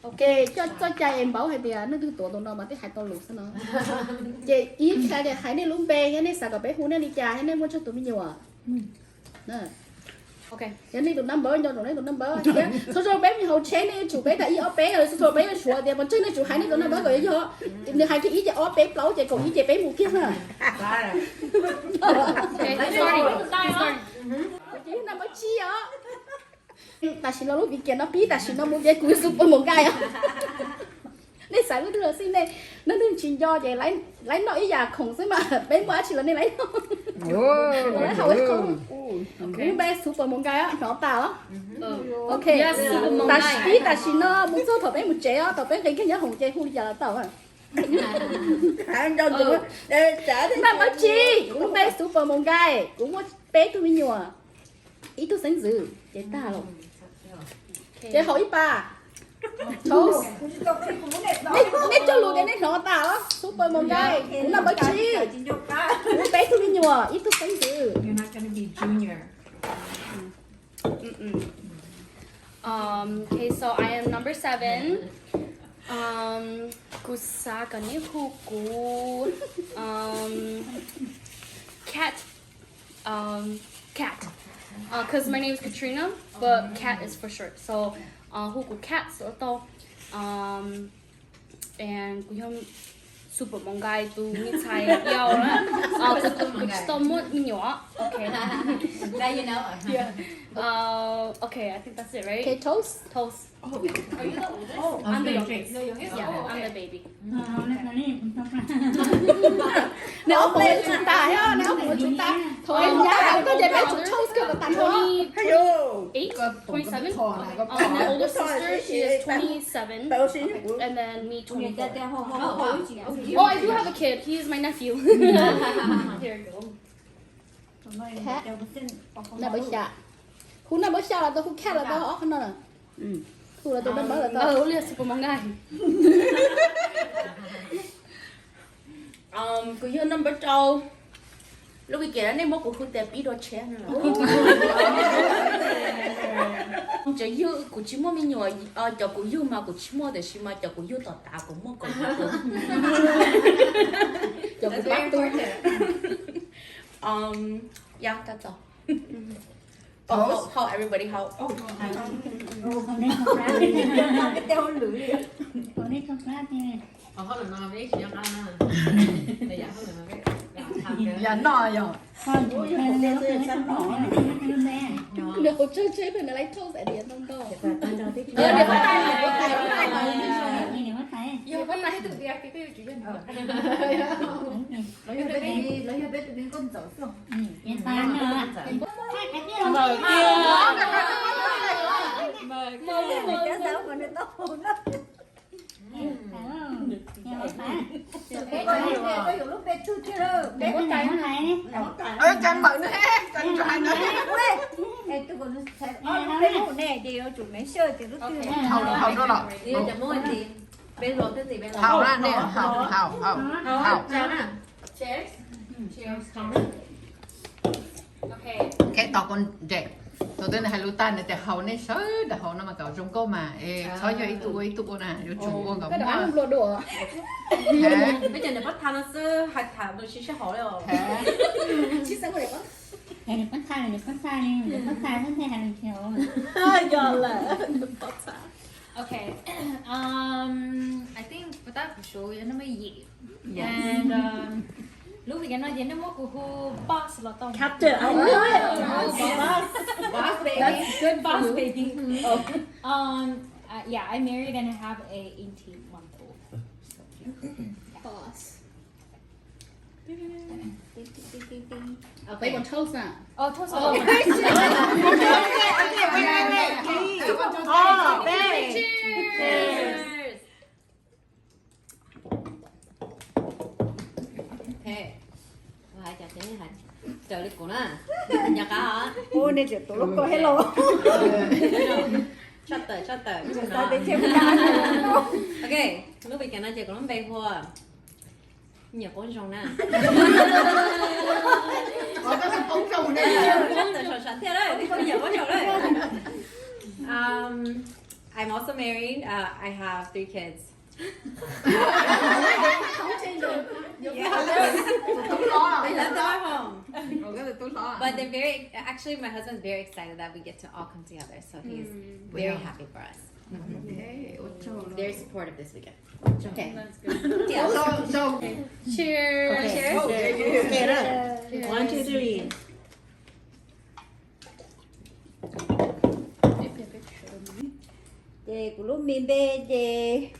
Ok, coj txoj cai es npaub hais tias nej twg tuav tus no mas twb hais tau lus xwb no. Ces ib txhia tias hais nej lub npe thiab nej xav kom peb hu nej li cas thiab nej muaj tsawg tus me nyuam. Yog nej tus number nco ntsoov nej tus number thiab txhua txhua peb mus haus tsheb nej yuav tsum peb tas ib ob peb, txhua txhua peb yuav tsum tias pov tseg nej tsum hais nej tus number kom yog yog. Nws hais kiag ib ces ob peb plaub ces kaum ib ces peb mus kiag na. Ces number tsib os. Tam sim no lub Viv Kias no pib tam sim no mus ces kuv yog Super Mos Nkaij os. Nej xaiv lub twg los xij nej, leej twg tsis nco ces laib noj ib yam khoom xwb mas peb muaj dab tsi los nej laib noj. Laib haus ib qho. Kuv lub npe Super Mos Nkaij os, hnov tas os. Ok, tam sim pib tam sim no mus txog thaum peb mus tsev os, thaum peb nqis kiag nyob hoom ces hu li cas los tau. Naj Mab Tsis, kuv lub npe Super Mos Nkaij, kuv muaj peb tug me nyuam, ib tug xeeb ntxwv ces tag lawm. Ces haus ib pas. Nej cog lus tias nej hnov tas los? Super Mos Nkaij, kuv Naj Mab Tsis, kuv peb tug me nyuam, ib tug xeeb ntxwv. Um, okay, so I am number seven. Um, kuv xav kom nej hu kuv, um, Cat, um, Cat. Uh, 'cause my name is Katrina, but Cat is for short. So, uh, hu kuv Cat los tau. Um, and kuv yog Super Mos Nkaij tus me ntxhais yau na. Uh, kuv, kuv tsis tau muaj me nyuam. Okay. Uh, okay, I think that's it, right? Okay, Toast. Toast. Oh, are you the oldest? I'm the youngest. Yeah, I'm the baby. Neb ob puas yuav tsum tas thiab, neb ob puas yuav tsum tas. Thaum nyab hais koj ces peb tsum Toast kawg kom tas nrho. Twenty-eight, twenty-seven. Um, my older sister, she is twenty-seven, and then me, twenty-four. Oh, I do have a kid. He is my nephew. Here you go. Naj Npawg Xya. Hu Naj Npawg Xya los tau, hu Cat los tau, ob qho no. Hu los tau, Naj Npawg los tau. Hu li Super Mos Nkaij. Um, kuv yog number rau. Lub Viv Kias no nej muab kuv hu tias pib dua tsheb no. Cov yug kuv tsis muaj me nyuam, cov kuv yug mas kuv tsis muaj, tiam sis mas cov kuv yug tom tav kuv muaj kom. Cov kuv pab tu. Um, ya, tas txog. Haus, haus, everybody haus. Yam no yog. Nws haus tsawg tsawg pheej nws laib Toast at the end ntau ntau. Yog pab tais tus tias koj yuav tsum yog nws. Los yog peb tus me nkauj ntxawm xwb. Koj yuav lub npe tsuj thiab lawm. Cov npawm no, cov npawm no. Es tus kom nws txhais ob lub npe lub ne ces yuav tsum me sij ces lub twg. Haus, haus dua los. Haus na, nej haus, haus, haus, haus. Cheers. Cheers. Ok, tos kuv nrem. Thaum twg nws hais lus tag nws tias haus, nej sawv daws haus no mas kom zoo nkauj mas es txhob yog ib tug ua ib tug ua na, yuav tsum ua kom muaj. Peb cov niam pab tha no xwb, hais tham lus tsis sib haum li os. Niam pab tha, niam pab tha, niam pab tha, niam pab tha, niam pab tha. Yog lawm. Okay. Um, I think without for sure, yog nej muaj yim. And, um, lub weekend no ces nej muab kuv hu boss los tau. Captain, I knew it. Boss, boss baby. That's good boss baby. Um, uh, yeah, I married and I have a eighteen month old. Boss. They want toast now. Oh, toast. Oh, wait, wait, wait, please. Oh, babe. Cheers. Hey, hais cov tsev hais raws li kuv na. Nco qab os. Ua nej tseem tuav lub ko he los. Tshaj tawm, tshaj tawm. Ok, lub weekend no ces kuv lub npe hu ua Nyiam Quab Zoo na. Tshaj tawm saum sav thiaj lawm, Nyiam Quab Zoo lawm. Um, I'm also married. Uh, I have three kids. Yes. They left our home. But they're very, actually, my husband's very excited that we get to all come together. So he's very happy for us. Okay. Very supportive this weekend. Okay. Cheers. Cheers. One, two, three. Ces kuv lub me npe ces,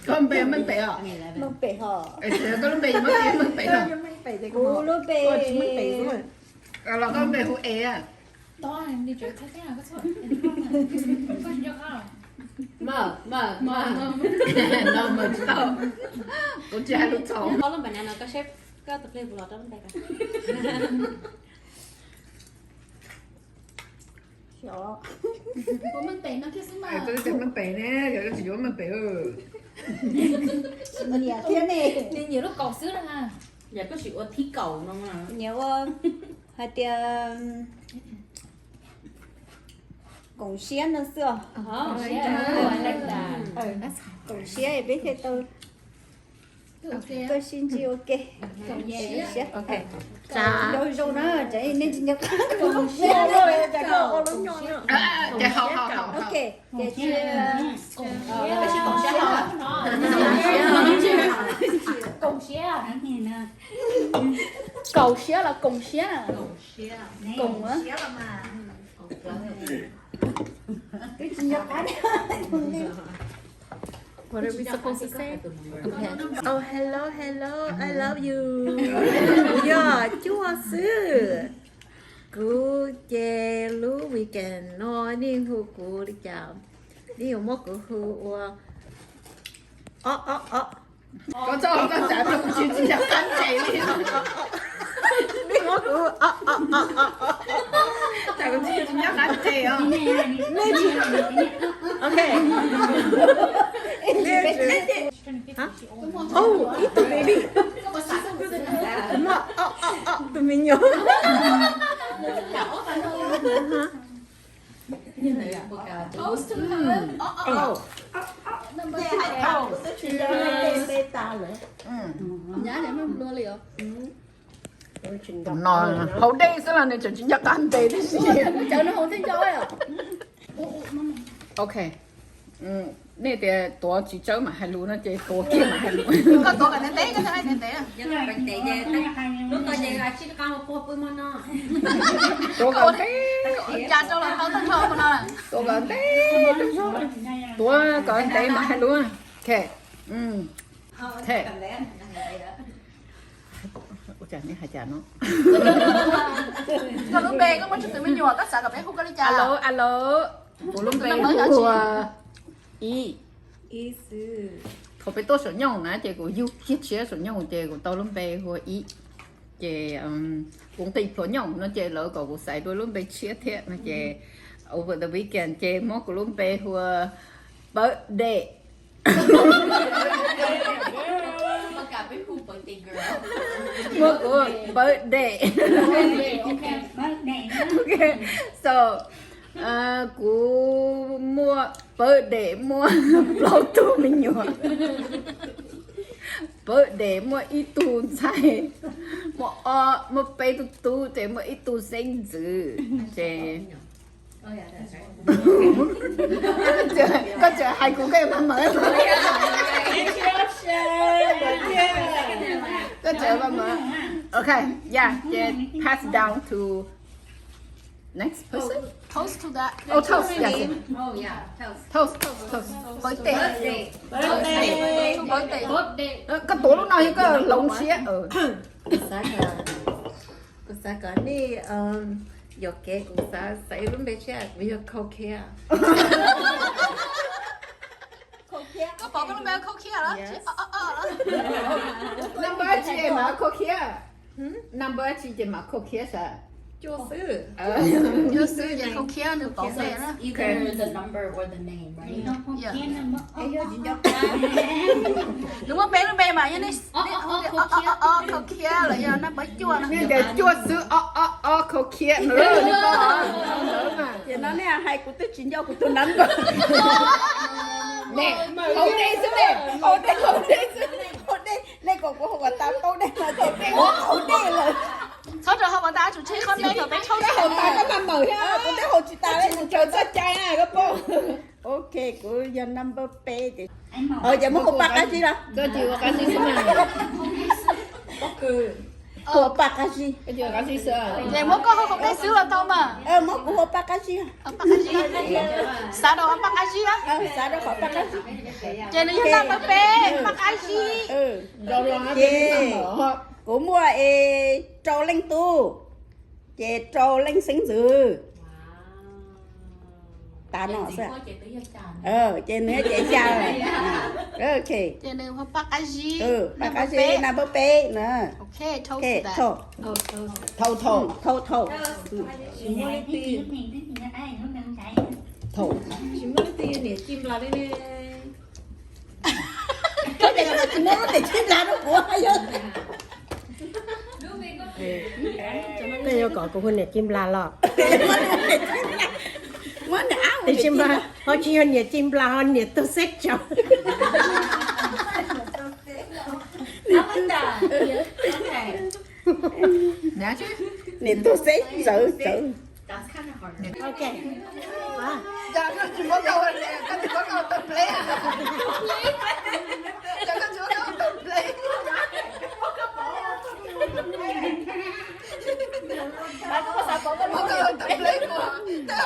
koj npe Meej Pem os? Meej Pem hos? Koj lub npe, kuv lub npe, los koj npe hu E. Maj, Maj, Maj. No, Maj tsis tau. Kuv tsis hais lus txhaum. Koj lub npe na no, koj seb koj tus plig puas los rau lub npe ko. Meej Pem no thiab xwb mas. Koj tsis yuav Meej Pem. Nyiam thiab ne. Nws nyiam lub kaum xwb na. Yog koj tsis ua thib kaum no mas. Nyiam ua hais tias koom siab no xwb os. Koom siab peb thiaj tau tuaj sib ntsib ua ke. Siab. Zoo zoo na, nej tsis nco qab. Ok, ces koom siab los koom siab? Koom. Twb tsis nco qab. What are we supposed to say? Okay. Oh, hello, hello, I love you. Kuv yog Cuaj xwb. Kuv ces lub weekend no nej hu kuv li cas? Nej yuav muab kuv hu ua ob ob ob. Koj txhob, koj xav tias kuv tsis nco qab ntses li. Nej muab kuv hu ob ob ob ob. Xav kuv tsis nco qab ntses os. Ok. Oh, ib tug baby. Kuv muaj ob ob ob tus me nyuam. Toast to her. Tus no haus dej xwb los nws tseem tsis nco qab ntses tib si. Ok. Nej tias tuav tsis tsawb mam hais lus no ces tuav kiag mam hais lus. Koj tuav kom ntev ntev, koj txhob hais ntev ntev. Tuav kom ntev, tuav kom ntev, tuav kom ntev mam hais lus. Ok. Ok. Ua cas nej hais cas no? Koj lub npe, koj muaj tsawg tus me nyuam, koj xav kom peb hu koj li cas? Alo, alo. Kuv lub npe hu ua Ib. Thaum peb tuaj saum nyooj na ces kuv yug kiag tshiab saum nyooj ces kuv tau lub npe hu ua Ib. Ces kuv nqis plhuav nyooj no ces lawv kom kuv xaiv dua lub npe tshiab thiab no ces over the weekend ces muab kuv lub npe hu ua Pawg Dej. Muab kuv Pawg Dej. Ok, so kuv muaj Pawg Dej muaj plaub tug me nyuam. Pawg Dej muaj ib tug ntxhais, muaj ob, muaj peb tug tub ces muaj ib tug xeeb ntxwv ces koj tseem hais kuv koj yuav maj mawv. Koj tseem maj mawv. Ok, yeah, ces pass down to next person. Toast to that. Oh, toast, yes. Toast, toast. Pawg Dej. Pawg Dej. Koj tuav lub no yog koj hloov siab. Kuv xav kom nej yuam kev, kuv xav xaiv lub npe tshiab, kuv yog Khau Khiab. Koj pom koj lub npe Khau Khiab los? Number tsi es mam Khau Khiab? Number tsi ces mam Khau Khiab sas? Cuaj xwb. Cuaj xwb ces khaub khiab nws pauv npe na. Either the number or the name, right? Nws muaj peb lub npe mas yog nej, o, khaub khiab los yog naj npawb cuaj no. Tias cuaj xwb, o, o, o, khaub khiab no. Ces no nej hais kuv twb tsis nco kuv tus number. Haus dej xwb ne, haus dej, haus dej xwb, haus dej. Nej kom kuv haus kom tas tau dej no ces peb haus dej lawm. Txhob rau haus kom tas, tsum tseg qhov me kom peb thaub. Haus tas koj mam mawm thiab, kuv twb haus tsis tas li, kuv tsaws txoj cai na koj pom. Ok, kuv yog number peb ces, ces muab kuv pab qab zib los. Koj tsis ua qab zib xwb mas. Kuv pab qab zib. Ces muab koj hu qhov peb xwb los tau mas. Muab kuv hu pab qab zib. Xav rau qhov pab qab zib. Xav rau qhov pab qab zib. Ces nws yog naj npawb peb, pab qab zib. Ces kuv muaj es rau leej tub, ces rau leej xeeb ntxwv. Tas no xwb. Ces nws ces xya lawm. Ok. Ces nws pab qab zib, pab qab zib, naj npawb peb na. Ok, thau, thau, thau, thau. Tsis muaj leej twg, tsis muaj leej twg yog niam Cim Nplas li ne. Koj tias koj tsis muaj lub niam Cim Nplas rau kuv yog. Koj yuav kom kuv hu niam Cim Nplas los? Tiam sis mas ho tsis yog niam Cim Nplas, ho niam Tug Xeb Tsaus. Niam Tug Xeb Tsaus, Tsaus. Ok. Cas koj tsis muab koj ua niam, koj tsis muab koj ua tawg pleb? Cas koj tsis muab koj ua tawg pleb? Muab koj ua tawg pleb, koj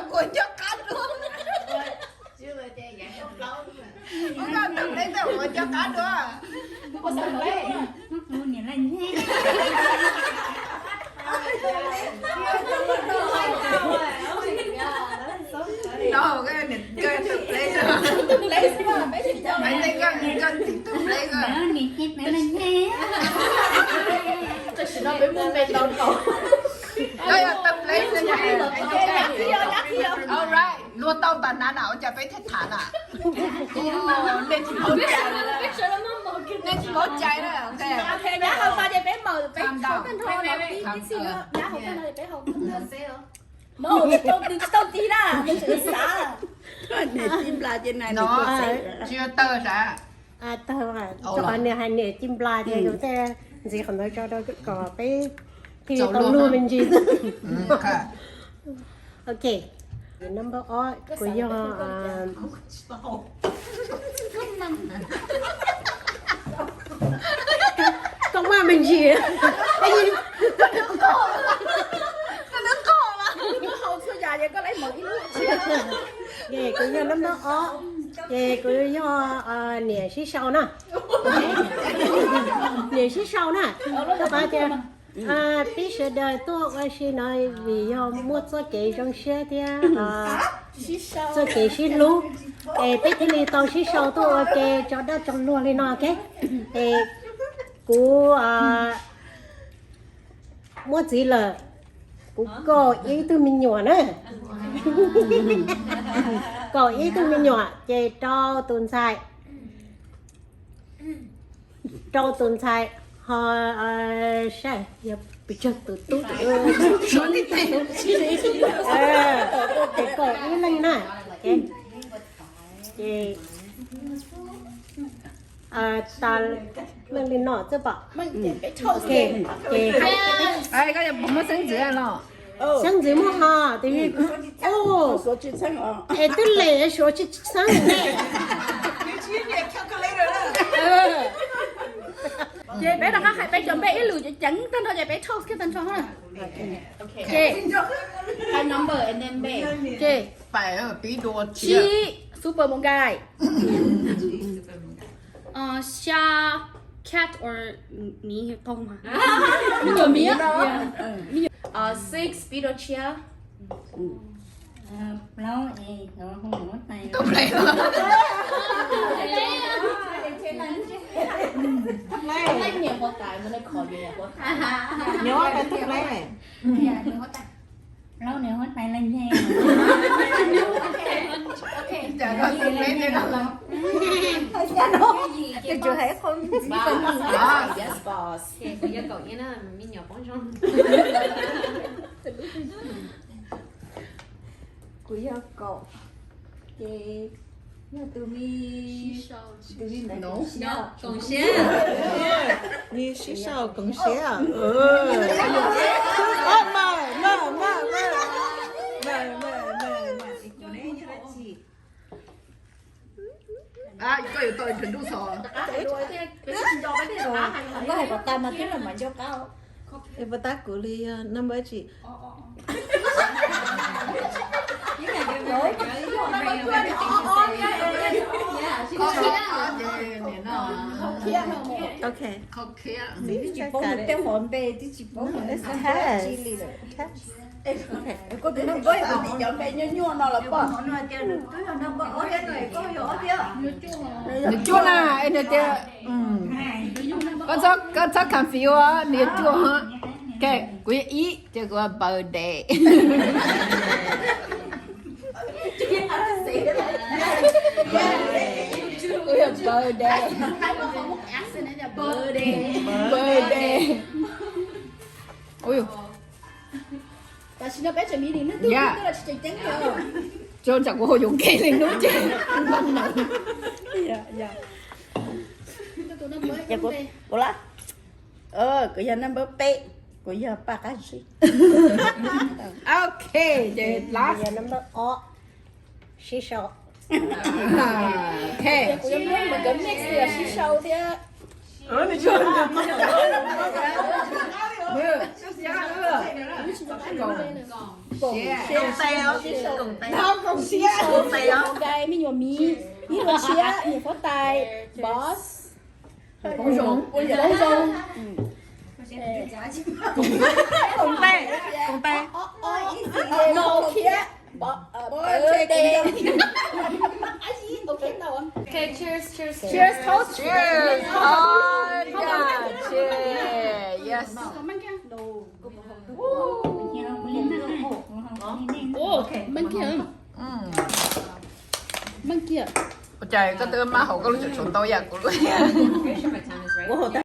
ua nco qab dua. Muab koj ua tawg pleb, koj ua nco qab dua. Tam sim no peb muaj npe tau nkaus. Koj yog tawg pleb xwb. All right, luag tau tas na na ua cas peb thiaj tham na. Nej tsis paub cai, nej tsis paub cai na. Nyob hauv no ces peb maum, peb tsis tau tag nrho, nyob hauv no ces peb haus. No, tsis tau tig na, nws tseem xav. Niam Cim Nplas ces na, tsis tawg sav. Tawg, rau qhov nws hais niam Cim Nplas ces kuv thiaj ntxiv qhov ntawd tso rau kom peb thiaj tau luag me ntsis xwb. Ok, number ob kuv yog Koj maj me ntsis. Kuv yog number ob, ces kuv yog niam sib sau na. Niam sib sau na. Koj paub tias peb sawv daws tuaj ua si no vim yog muaj txoj kev zoo siab thiab txoj kev sib hlub, es peb thiaj li tau sib sau tuaj ua ke tso dag tso luag li no, ok. Es kuv muaj txiv lawm, kuv kom ib tug me nyuam na. Kom ib tug me nyuam ces rau tus ntxhais, rau tus ntxhais, ho saib yog pes tsawg tus tub. Ces kom ib leeg na. Ces tas leej li no xwb pom. Koj muaj xeeb ntxwv los? Xeeb ntxwv muaj ho, tiam sis es twb lem suav tsis xeeb ne. Ces peb rov qab hais peb cov npe ib lwm ceev ceev tag nrho ces peb thauj kiag tag nrho. Ces, ces, pib dua, sib, super mos nkai. Xya, cat or miv qaug mas. Six, pib dua tshiab. Tus pleb, tus pleb. Lauj, nws huab tais leej yeg. Cas koj tus peb tej no los? Tus tswv hais qhov Yes, boss. Kuv yog kaum ib na, me nyuam poob zoo. Kuv yog kaum, ces yog tus me, tus me ntawd. Koom siab. Nws sib sau koom siab. Maj, maj, maj, maj. Koj yuav tau intro duj xos. Koj hais kom tas mas twb los mam nco qab. Es puas tab kuv li yog number tsi? Ok. Twb tsis paub nws tej qhov npe, twb tsis paub nws txog tsi li lawm. Koj tus number, koj tus cov npe nyuaj nyuaj no los pom. Nws cuaj na, es nws tias, koj txhob confuse, nws yog cuaj. Ok, kuv yog ib, ces kuv yog birthday. Kuv yog birthday. Birthday. Ui, tam sim no peb tseem meeting, hnub twg twb los tsis tseem ceeb li. Tso tsam kuv hau yuam kev li hnub ces. Kuv los, kuv yog number peb, kuv yog Paj Qab Zib. Ok, ces last. Yog number ob, Sib Sau. Ok. Kuv yuav muab nkawd mix li Sib Sau thiab. Koom siab, koom tes, koom tes, koom siab, koom tes, me nyuam miv, ib nyuag siab, niam huab tais, boss. Koom zoo, koom zoo. Koom tes, koom tes. No khiab. Birthday. Ok, cheers, cheers. Cheers, toast. Cheers. Cheers. Yes. Meej kiag. Meej kiag. Ua cas koj twb maj hauv koj lub tseem tshuav ntau yam kuv lub.